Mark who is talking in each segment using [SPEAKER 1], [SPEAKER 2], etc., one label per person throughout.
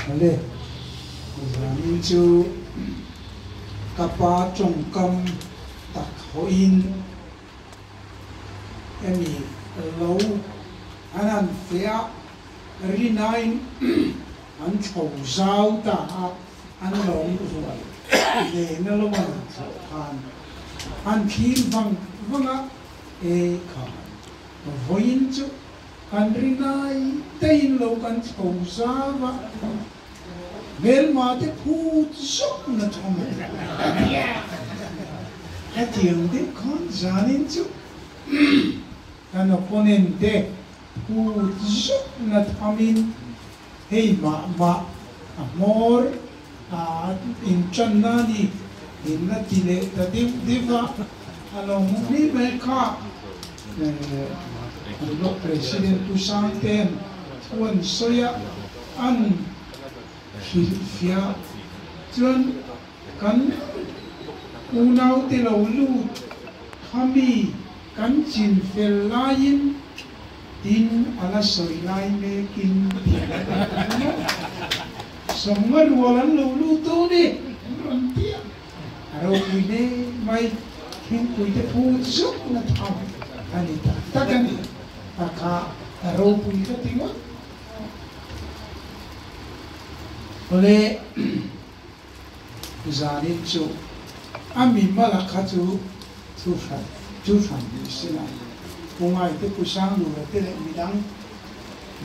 [SPEAKER 1] Awle, zanin chu ka pa tawngkam tak hawhin hemi lo an han feh a, rinain an chho zau ta a, an lawm rual nena lo an han thlawh khan an thlir vang vang a, e kha vawiin chu Kan rinai tein lo kan chho zau a, hmelma te phut zawk na thawm a ni. Hetiang deuh khan zanin chu kan opponent te phut zawk na thamin hei mah mah a hmawr a intanna a ni in a ti leh ta deuh deuh a, a lo hmu mai mai kha. Block President Pu Sangte'n thu an sawi a, an hrilhfiah chuan kan unaute lo lut kha mi kan chin fel laiin tin a la sawi lai mekin thil a ti a maw? Sawmnga rual an lo lut dawn e an rawn ti a. A ropui hle mai, thingpui te phu zuk na tham a ni tak tak a ni. A kha a ropui ka ti ngawt. Awle zanin chu a mi mala kha chu thu hran chu hran ni se la, Pu Ngaite Pu Sanglura te leh midang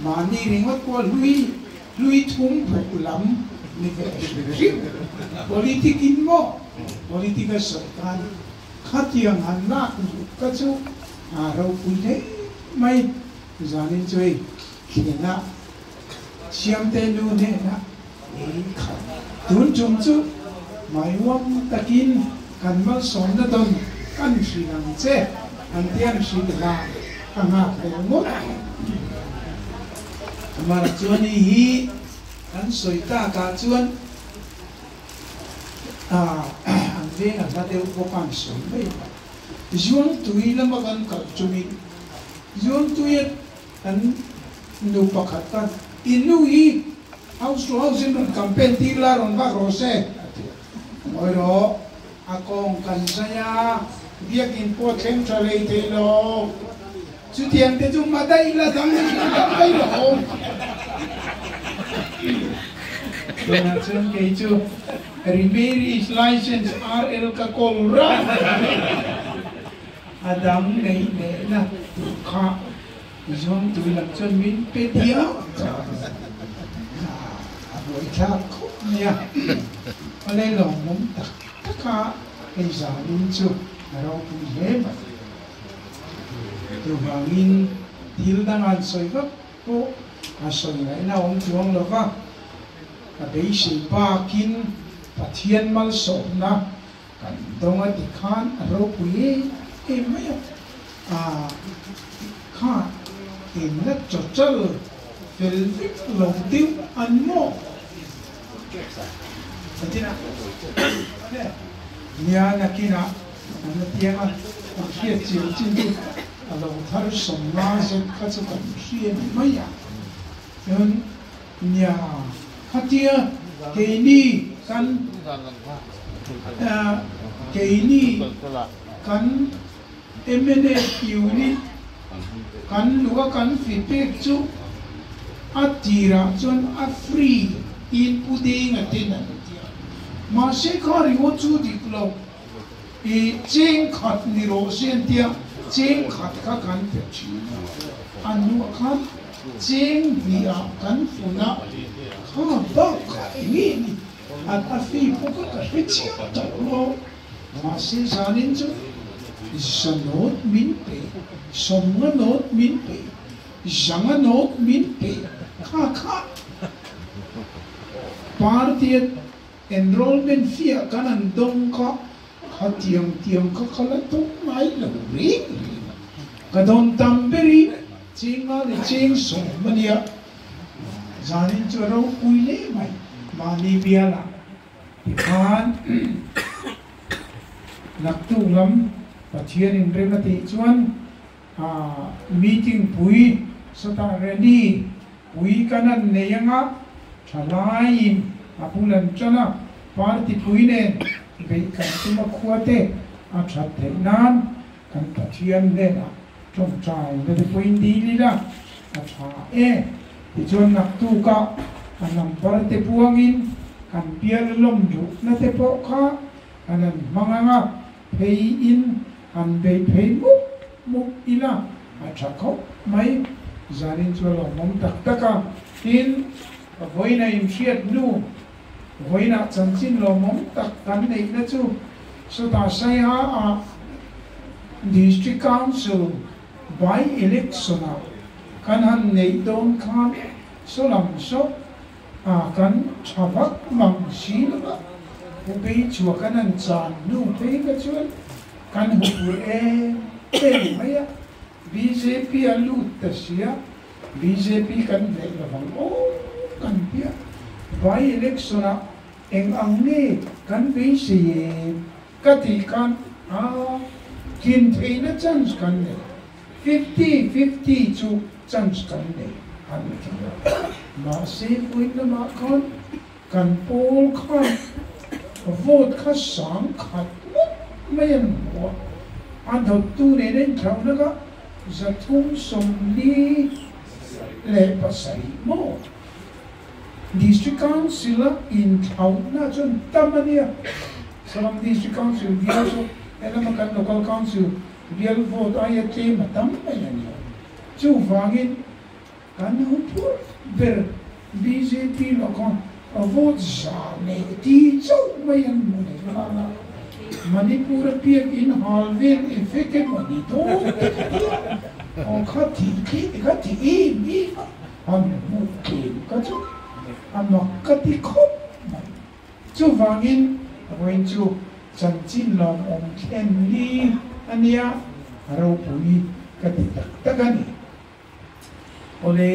[SPEAKER 1] mahni ringawt pawh hlui Hlui thum buk lam ni ve hrim hrim. Politic in maw? Politic a sawi khan khatiang han lak luh ka chu a ropui hle mai. Zanin chu hei thlenah Siamte nu hnenah ei khat. Tun tum chu maiuam takin kan malsawmna dawn kan hrilh ang che an ti an hrilh hlah ka nghak hlel ngawt. Amah chuan i hi an sawi takah chuan an veng a hla deuh bawk a an sawi mai a. Zuangtui lama kan kal chungin Zuangtuia kan nu pakhat khan i nu hi house to house in rawn campaign tir la rawn vak rawh se a ti a. Ngawi rawh, a kawng kan zai a, biakinn pawh thleng tha lei thei lo. Chutiang te chu hma daih la dang dang mai lo. Tunah chuan kei chu Remarriage License RL ka kawl rang a dang neih lehna tur kha Zuangtui lam chuan min pe diam a buaithlak khawp mai a, a lelawmawm tak tak a hei zanin chu a ropui hle mai. Chuvangin thil dang an sawi vak pawh a sawi ngaihna awm chuang lo va, ka beisei bakin Pathian malsawmna kan dawng a ti khan a ropui em em mai a, a kha inla chawchal fel vek lo deuh an maw? Nia nakinah An la piang a, kan hriat chian chin chu a lo thar sawmnga zet kha chu kan hria ni mai a. Chuan nia khatia keini kan keini kan mnf unit kan luh a kan fi pek chu a tirah chuan a free tiin Pu Denga ten an ti a, mahse kha ringawt chu dik lo. I cheng khat ni rawh se an tia, cheng khat kha kan pe thin a, a hnuah khan cheng hnih ah kan fun a, kha bak kha eng nge ni an a fi pawh kha ka hre chiang tawh lo, mahse zanin chu zanawt min pe, sawmnga nawt min pe, zanga nawt min pe, kha kha party a Enrollment fee ah kan an dawng kha kha tiang tiang kha ka la dawng ngai lo reng reng a, ka dawn tam ber i cheng nga leh cheng sawm a nia, zanin chu a ropui hle mai mahni bialah tikhan naktuk lam Pathian inrem a tih chuan meeting pui sawtah rally pui kan an nei anga. Thalaiin a bul an tan a, party pui nen beih kan tum a khuate a that theih nan kan Pathian hnenah tawngtai na te pawhin dil ila a tha e. Tichuan naktukah a number te puangin kan bial lawm duhna te pawh kha kan han hmang ang a, phei in han beih phei mup mup ila a tha khawp mai. Zanin chu a lawmawm tak tak a, tin vawiina inhriat hnu vawiinah chanchin lawmawm tak kan neihna chu sawtah Saiha ah District Council by election ah kan han neih dawn khan saw lam saw A kan tha vak mang si lo va, pu bei chhuah kan han chan hnu phei kha chuan kan hupur em em mai a, bjp a lut ta sia, bjp kan hneh lo vang aw kan ti a, by election ah eng ang nge kan beisei em ka tih khan a tlin theihna chance kan nei. 50, 50 chu chance kan nei an ti a, mahse vawiin lamah khan kan pawl khan vote kha sang khat ngawt mai an hmu a, a dawttu nen a inthlauhna kha 347 maw? District Council a inthlauhna chuan tam a nia, Salam District Council bial chu helama kan Local Council Bial vote aia tlem a tam mai a ni. Chuvangin kan huphurh ber bjp laka vote za leh ti chauh mai an hmu leh nghal a. Manipur a piak in hal vel effect emaw ni dawn te ka ti a, aw kha thi khi kha thi em em a han hmuh tlem ka chu a mak ka ti khawp mai. Chuvangin vawiin chu chanchin lawmawm thlen ni a nia, a ropui ka ti tak tak a ni. Awle,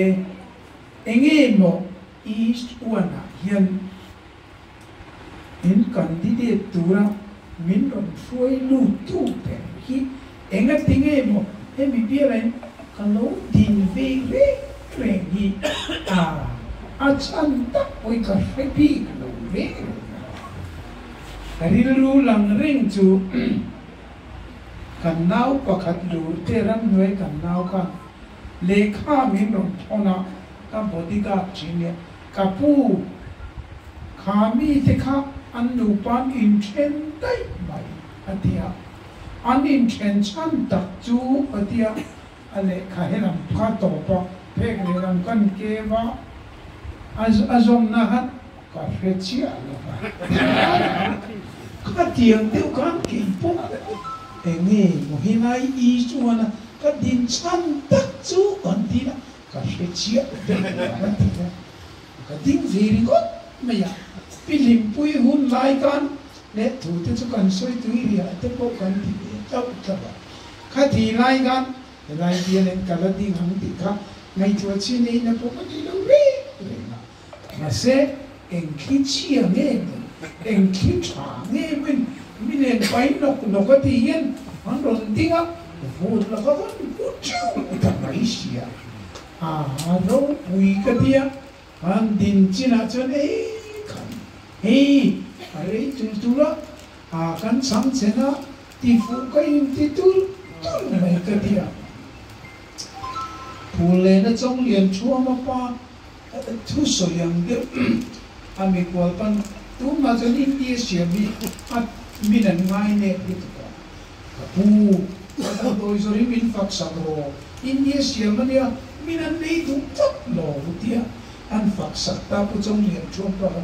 [SPEAKER 1] enge maw East One-ah hian in candidate tura min rawn hruai lut tu ber hi engati nge maw hemi bialain ka lo din ve reng reng hi a a chhan tak pawhin ka hre bik lo reng reng a. Ka rilru lang reng chu kan nau pakhat lur te ramhnuai kan nau khan lehkha min rawn thawn a, ka bodyguard thin nia, ka pu kha mite kha an nupa'n inthen daih mai a ti a. An inthen chhan tak chu a tia a lehkha he lam kha tawp a, phek leh lam kan keu a, a zawmna khan ka hre chiah lo va. Kha tiang deuh khan kei pawh eng nge maw helai i chuan a ka din chhan tak chu kan ti a, ka hre chiah deuh lo ka ti a, ka ding ve ringawt mai a, pi hlimpui hun lai khan Leh thu te chu kan sawi tui riah te pawh kan ti ve tlauh tlauh a. Kha thi lai khan helai bial in ka la ding ang tih kha ngaihtuah chi neihna pawh ka nei lo reng reng a. Mahse, eng thli chhia nge maw, eng thli tha nge mawin mi nen pai nawk nawk a ti hian an rawn ding a, vote laka kan pu teuh ta mai sia. A ropui ka ti a. An din chinah chuan ei khan hei a rei tul tul a, a kan chhang chhen a, ti fuh ka in ti tul tul mai ka ti a. Phul lehna chawng lian thuam a pa thu sawi ang deuh a mikual pan tunah chuan India siam hi a min an ngai nek lutuk a, ka pu ka damdawi zawrh hi min fak sak rawh, India siam a nia min an lei duh tlat lo tia an fak sak ta Pu Chawnglian Thuam pa kha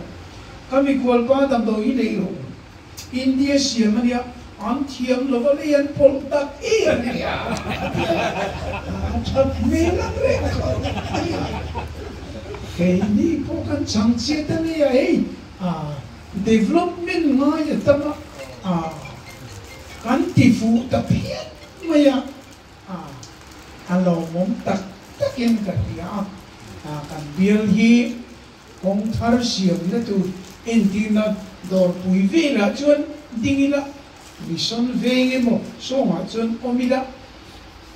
[SPEAKER 1] ka mikual pa damdawi hi lei rawh u, India siam a nia an thiam lova lei an pawlh tak em nia tia a that hmel ang reng kha ania keini pawh kan chhang chiat a nia hei a development ngai a tam a a kan ti fuh ta phian mai a. A, a lawmawm tak takin ka hria a, a kan bial hi kawng thar siamna tur entirna dawrpui velah chuan ding ila, mission veng emaw sawngah chuan awm ila,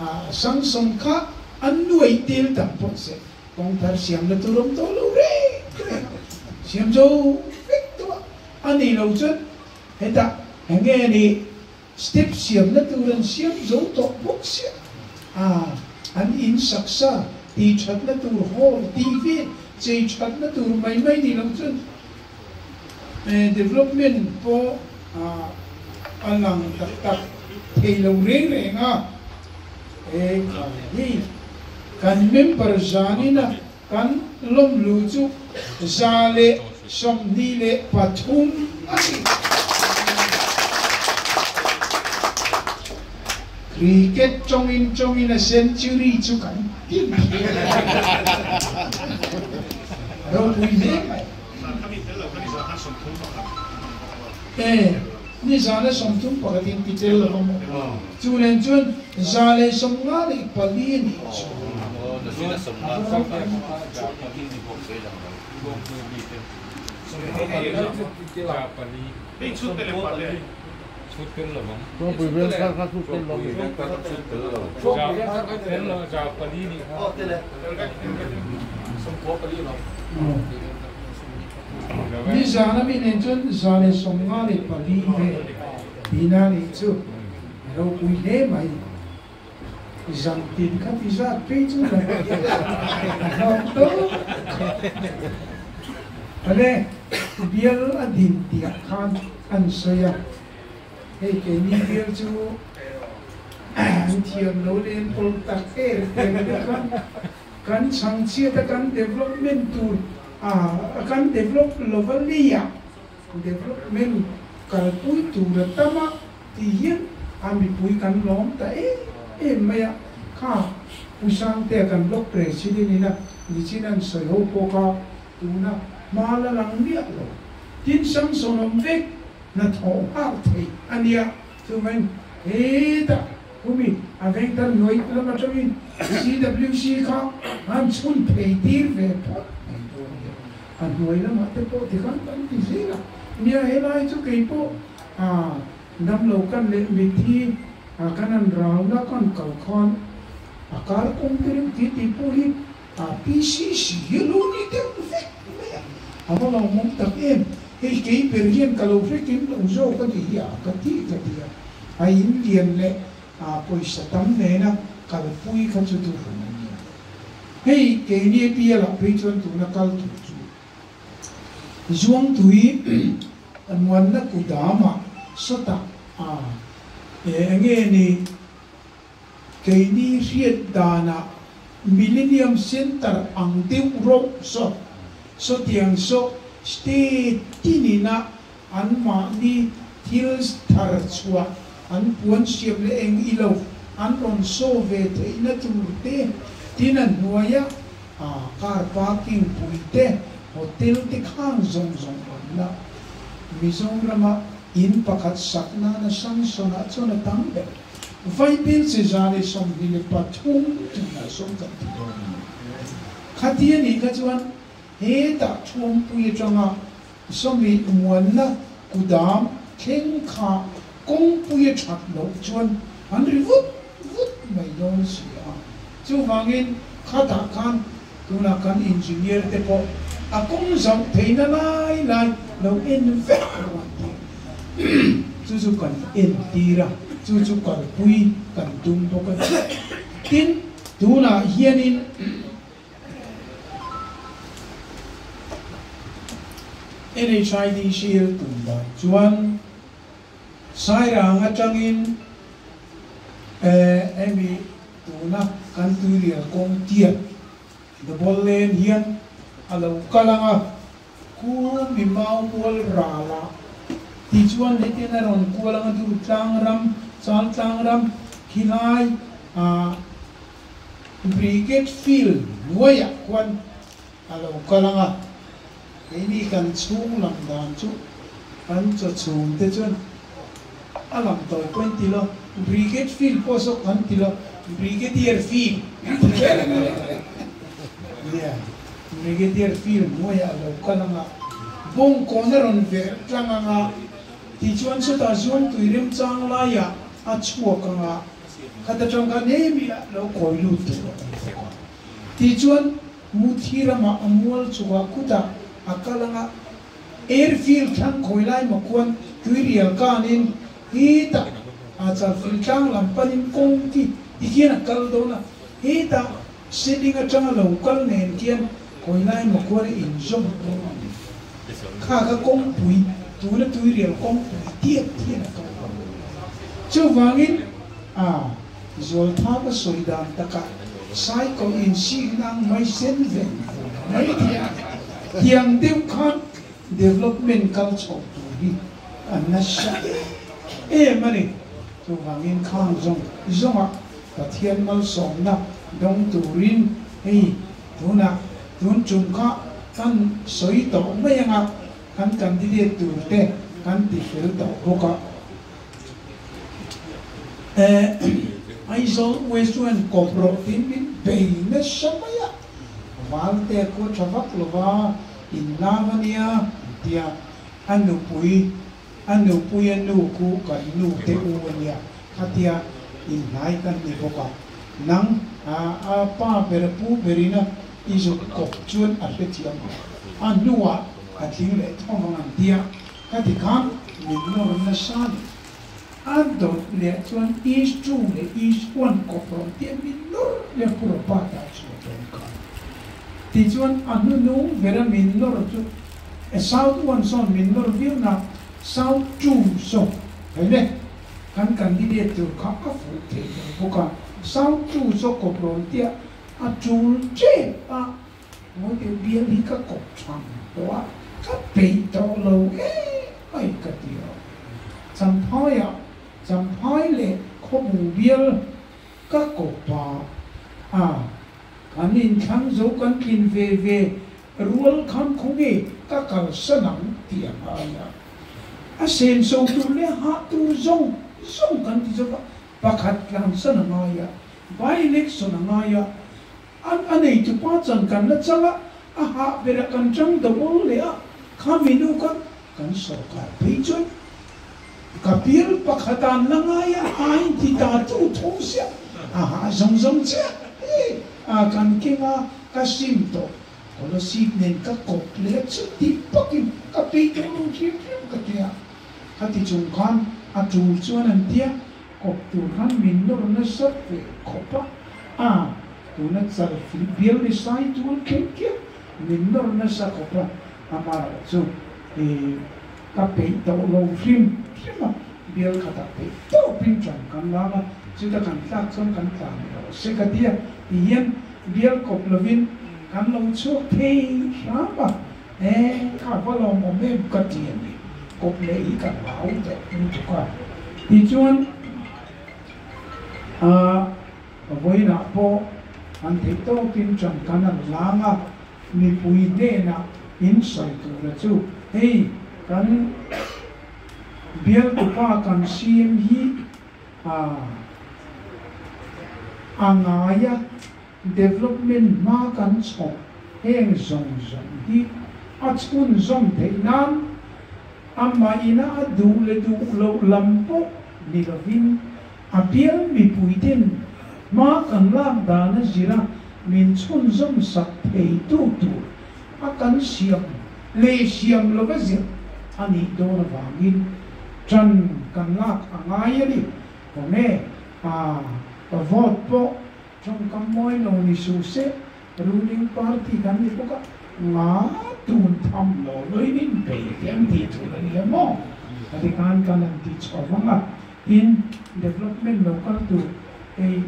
[SPEAKER 1] a Samson kha an nuai tel tam pawh se kawng thar siamna tur awm tawh lo reng reng. Siam zo vek tawh a, a nih loh chuan hetah enge ni step siamna tur an siam zo tawh bawk sia a, an in sak sa tih thatna tur hall tih vel chei thatna tur mai mai nih loh chuan development pawh a lang tak tak thei lo reng reng a, he khai hi kan member zanina Kan lawmlu chu 123 a ni. Cricket tawngin tawngin a century chu kan tin hian ropui hle mai. E, nizana 31 in ti tel lo maw? Chu nen chuan 154 a nih chu. Nizan ami nen chuan 154 vel tihna a nih chu. A ropui hle mai. Zan tin kha ti zat phei chu la a hlauh tawp. Awle, bial a din tih ah khan an sawi a, hei keini bial chu an thiam lo leh enkawl tak em em te khan kan chhangchhiat a kan development tur a kan develop lova leiah Development kalpui tur a tam a tih hian a mipui kan lawm ta em em mai a, kha Pu Sangtea kan block president ina nichin an sawi ho pawh kha tuna hma la lang miah lo. Tin sanction awm vek hnathawh nghal theih a nia, chuvangin hetah kumi a vengthar hnuai lam atangin CWC kha an chhun phei tir ve phawt mai dawn nia. A hnuai lamah te pawh tikhan kan ti zel a, nia helai chu kei pawh damlo kan leh mitthi kan han rauna kan kal khan a kar kawng te reuh ti tih pawh hi PCC hi a lo ni deuh vek mai a, a va lawmawm tak em, hei kei ber hian ka lo hre kim lo zawk a ni hi a ka ti ka ti a, a in lian leh pawisa tam nena kalpui kha chu duhawm a nia. Hei keini bialah phei chuan tuna kal tur chu Zuangtui muanna kudamah sawtah a enge ni keini hriat danah Millennium Centre ang deuh rawh saw sawtiang saw state tinina anmahni thil thar chhuah an puan siam leh eng i lo an rawn show ve theihna tur te, tin a hnuaia car parking pui te, hotel te khang zawng zawng awmna Mizorama in pakhat sak nana Samsona chuan a tam ber. Vaibel che 123 tunah sawm kan ti dawn a ni. Khatia nih kha chuan hetah Thuampui atanga Sawmi muanna kudam thleng kha kawngpui a that loh chuan an ri vut vut mai dawn si a. Chuvangin khatah khan tunah kan engineer te pawh a kawng zauh theihna lai lai lo en vek rawh an ti. Chu chu kan entir a, chu chu kalpui kan tum bawk a ni. Tin, tunah hianin. NHIDC a tum dan chuan Sairang atangin hemi tuna kan tuirial kawng tiat Double Lane hian a lo kal ang a, Ku mi mau mual ral ah tichuan hetian a rawn kual ang a Durtlang ram, Chaltlang ram, khilai ah Brigade Field hnuaiah khuan a lo kal ang a, keini kan chhung lam dan chu kan chaw chhung te chuan a lam tawi pawh in ti lo, Brigade Field pawh saw kan ti lo, Brigadier Field kan ti kher ang a. Nia, Brigadier Field hnuaiah a lo kal ang a, Bawngkawn a rawn verh tlang ang a, tichuan chutah chuan tui remchang laiah a chhuak ang a, Khat atang khan hemi ah lo kawi lut tur a awm bawk a. Tichuan, Muthi ramah a mual chukah kutah a kal anga airfield thlang khawi lai maw khuan tuirial kanin hetah a chalfil tlang lam panin kawng khi tikhian a kal dawn a, hetah Seling atanga lo kal nen khian khawi lai maw khuan a inzawm dawn a ni. Kha kha kawngpui, tuna tuirial kawngpui tiat hian a kal dawn. Chuvangin a Zualtha ka sawi dan takah cycle in sikna ang mai sen ven vun mai thiang tiang deuh khan development kal chhoh tur hi a nasa em em a ni. Chuvangin khang zawng zawngah Pathian malsawmna dawng turin hei tunah tun tum kha kan sawi tawh mai anga kan candidate tur te kan ti fel tawh bawk a. Aizawl West chuan kawp rawh tiin min bei nasa mai a, Valte khua tha vak lova in lam a nia tia a nupui a nupui a nu khu kan nu te u a nia khatia inhnai kan ni bawk a, nang a pa ber a pu berin a i zuk kawp chuan a hrethiam a hnuah a tling leh thawm ang an tia. Ka ti khan min nawr nasa ni. A dawt leh chuan East two leh East one kawp rawn tia min nawr leh pura pa ta chhuah dawn kha. Tichuan a hnunung bera min nawr chu South one sawn min nawr viau na South two saw hei le kan candidate tur kha a fuh thei lo bawk a South two saw kawp rawn tia a tul tep a. Ngawi deuh bial hi ka kawp thang tawh a, ka peih tawh lo em mai ka ti a. Champhaiah Champhai leh Khawbu bial ka kawp a, a kan inthlang zo kan tlin ve ve rual khan khawnge ka kalsan ang tih a ngai a. A senso tur leh hah tur zawng zawng kan ti zo va, pakhat tlansan a ngai a, by election a ngai a, An a neitu pa chan kan la chang a, a hah berah kan chang double leh a, kha minu kha kan sawrkar phei chuan ka bial pakhat an la ngai a, a inti ta tu tho sia, a hah zawng zawng chiah e, a kan keng a, ka sim tawh, scholarship nen ka kawp leh a chuti pakin ka peih tawh lo hrim hrim ka ti a, khati chung khan a tul chuan an tia. Kawp tur khan min nawr nasa ve khawp a, a tuna chal fil bial ni sai tual kher khian min nawr nasa khawp a, amaherawh chu ka peih tawh lo hrim hrim a, bial khatah peih tawpin ṭan kan lak a, chuta kan tlak chuan kan tlan rawh se ka ti a, ti hian bial kawp lovin kan lo chhuak thei hram a, e kha va lawmawm em ka ti a ni. Kawp leh hi ka hlau tawh lutuk a, tichuan ah vawiinah pawh an theih tawkin ṭan kan an lang a, mipui hnenah in sawi tura chu hei kan bialtupa kan CM hi ah a ngai a. Development hma kan chhawp heng zawng zawng hi a chhunzawm theih nan amah ina a duh leh duh loh lam pawh ni lovin a bial mipuiten hma kan lak dan a zira min chhunzawm sak thei tu tur a kan siam leh siam lova zir a nih dawn avangin ṭan kan lak a ngai a ni. Kawng e, a vote pawh Tawngkam mawi lo ni suh se, ruling party kan ni bawk a, nga tun tham lo loin in bei te an tih tur a nia maw? Ka ti khan kan han ti chho vang a, tin development lo kal tur hei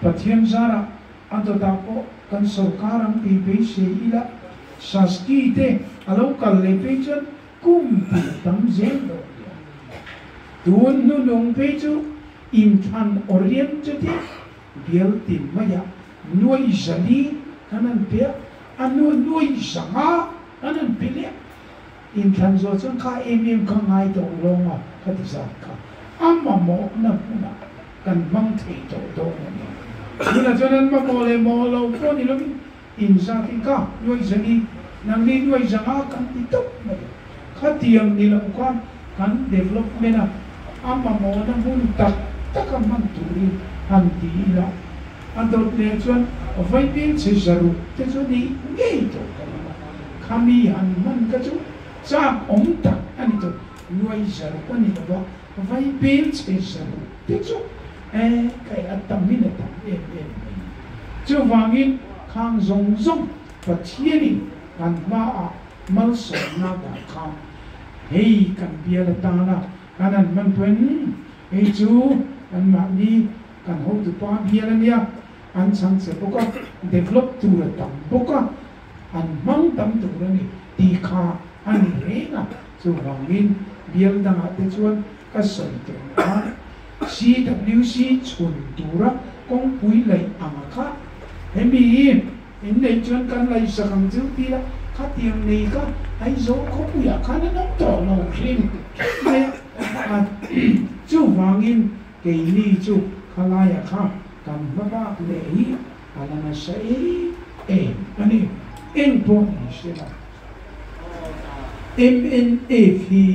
[SPEAKER 1] Pathian zarah a dawtah pawh kan sorkar ang tih beisei ila, Sasti te a lo kal leh phei chuan kum tih tam zel dawn nia. Tun hnunung phei chu inthlan oriented hi Bial tin maiah nuai zali kan han pe a, a nu nuai zanga kan han pe leh a. Inthlan zawh chuan kha em em kha ngai tawh lawng a ka ti zat kha a mamawhna hmunah kan hmang thei tawh dawn a ni. Tunah chuan an mamawh leh mawh lo pawh ni lovin inzatin kha nuai zali nangni nuai zanga kan ti tawp mai a. Khatiang ni lo khan kan development a a mamawhna hmun tak taka hman turin han ti ila, a dawt leh chuan vaibel chhe zaruk te chu nih ngei tawh ka ring a. Khami han hman kha chu chak awm tak a ni tawh. Nuai zaruk a ni lo va, vai bel chhe zaruk te chu e kai a tamin a tam em em mai. Chuvangin khang zawng zawng Pathianin kan hmaah malsawmna dah kha hei kan bial atana kan han hman pawhin hei chu anmahni kan hotupa bial a nia, an chhang che bawk a, develop tur a tam bawk a, an hmang tam tur a ni tih kha a ni reng a, chuvangin bial dangah te chuan ka sawi tawh ang a, CWC chhun tura kawngpui laih ang a kha hemi hi in neih chuan kan laihsak ang chu ti la, khatiang nei kha Aizawl khawpuiah khan an awm tawh lo hrim hrim mai a, chuvangin keini chu khalaia kha kan hma bak leh hi a la nasa em em a ni. Eng pawh ni se la, MNF hi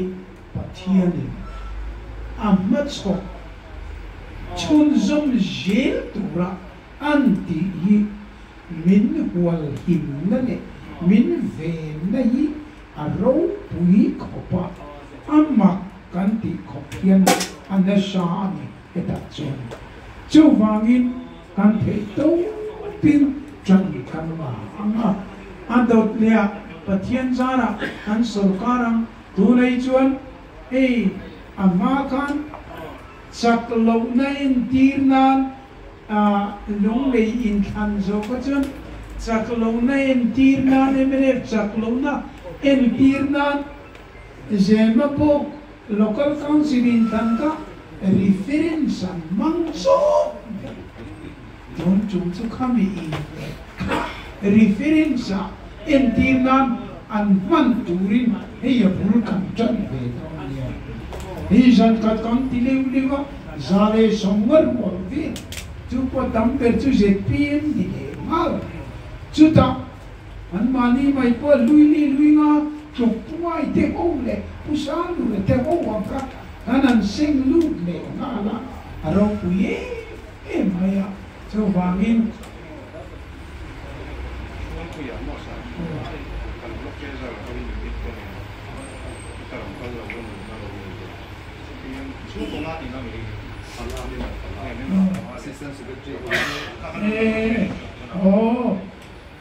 [SPEAKER 1] Pathianin a hmachhawp chhunzawm zel tura an tih hi min hualhimna leh min venna hi a ropui khawp a, a mak kan tih khawp hian a nasa a ni. Hetah chuan chuvangin kan theih tawpin ṭan kan la ang a, a dawt leh Pathian zarah kan sawrkar ang. Tunei chuan hei a hma khan chak lohna entir nan lunglei inthlan zawh kha chuan chak lohna entir nan mnf chak lohna entir nan Zemabawk Local Council inthlan kha reference an hmang zawk mai. Tun chung chu khami in leh kha reference ah entir nan an hman turin hei a bul kan tan ve dawn a nia. Hei zan khat kan ti leuh leuh a, 150 rual vel chu pawh tam ber chu zpm ni leh nghal. Chutah An mahni mai pawh lui li lui nga tluk puai te ho leh pu Sanglura te ho ang kha kan han seng lut leh nghal a, a ropui em em mai a, chuvangin. Aw.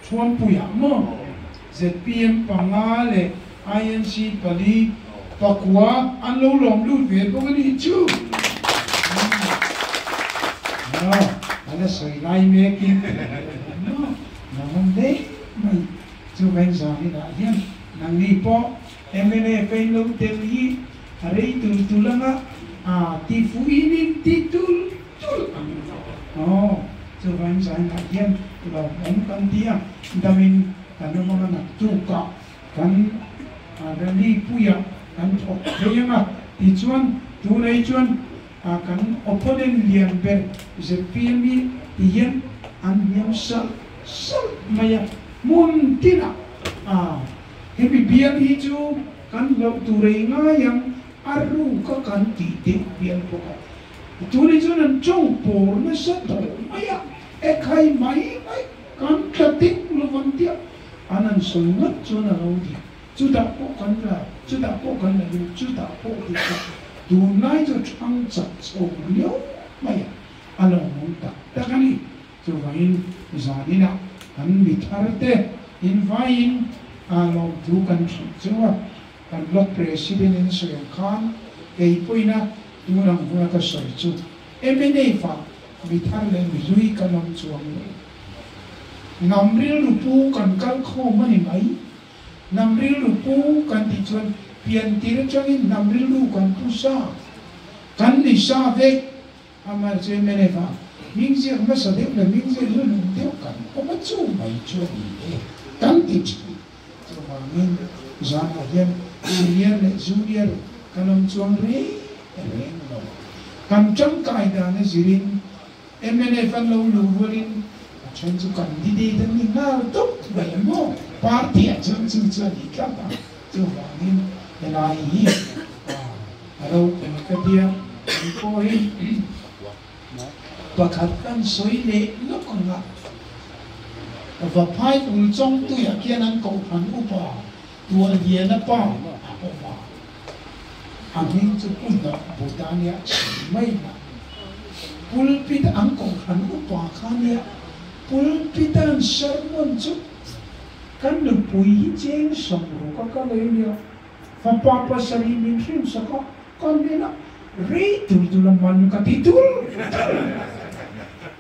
[SPEAKER 1] Chhuanpuiah maw zpm panga leh INC pali pakua an lo lawm lut ve bawk a nih chu. Aw, a la sawi lai mekin maw nang awm hle mai chu ka inzahlinah hian nangni pawh mla ka in lo tel hi a rei tul tul anga a ti fuhin in ti tul tul ang. Aw, chuvangin zainah hian lawmawm kan ti a, damin kan awm anga naktukah kan rally puiah kan thawk thei ang a, tichuan tunei chuan kan opponent lian ber zpm hi ti hian an hniam salh salh mai a, hmun tinah hemi bial hi chu kan hlauh tur ei ngai ang a ruk a kan tih deuh bial bawk a. Tuni chuan an tawng pawr nasa tawh mai a, e khai mai mai kan tla dik lo vang tia an han sawi ngat chuan a lo dik. Chutah pawh kan la, chutah pawh kan la lut, chutah pawh dik a, tunlai chu thang chak chho riau mai a, a lo awm tak tak a ni. Chuvangin zaninah kan mi thar te invaiin lawmthu kan hrilh chu a, kan Block President in sawi ang khan kei pawhin a tun ang huna ka sawi chu mnf ah mi thar leh mi hlui kan awm chuang lo. Hnam rilru pu kan kal khawm a ni mai. Hnam rilru pu kan tih chuan pian tir atangin hnam rilru kan pu sa, kan ni sa vek. Amah chu mnf ah hming ziak hmasa deuh leh hming ziak hlunung deuh kan awm a chu mai chu a ni e kan ti thin. Chuvangin zanah hian senior leh junior kan awm chuang reng reng lo. Kan tangkai dan a zirin mnf an lo luh rualin a then chu candidate an ni nghal tawp mai a maw? Party ah chuan chu chu a ni tlat a. Chuvangin helai hi a ropui ka tia ni pawhin pakhat kan sawi leh lawk ang a. Vaphai ul chawng tuiah khian an kohhran upa Tualliana pa a awm a, a hming chu Pu Hnawh Buta nia chhim mai la. Pulpit an kohhran upa kha nia pulpit-a an sermon chu kan nupui hi cheng sawmruk a ka lei nia, fapa pasarih min hrimsak a, Kan hnenah rei tul tul a man ka ti tul tul.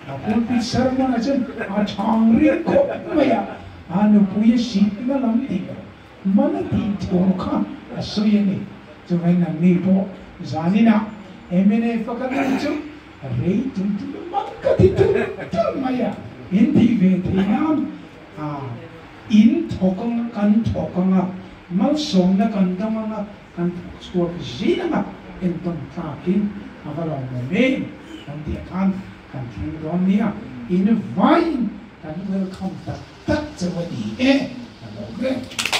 [SPEAKER 1] A pulpit sermon ah chuan a chhang ring khawp mai a, a nupui a sitna lam tih loh man a tih thu kha a sawi a ni. Chuvangin nangni pawh zaninah mnf a ka nu chu rei tul tul a man ka ti tul tul mai a, in tih ve thei nan a in thawk anga kan thawk anga malsawmna kan dawng anga Kan thawk chhuak zing a, entawn tlakin a va lo mawm em kan tih khan kan thleng dawn nia, in vaiin kan welcome tak tak chauh a ni e, ka lawm e.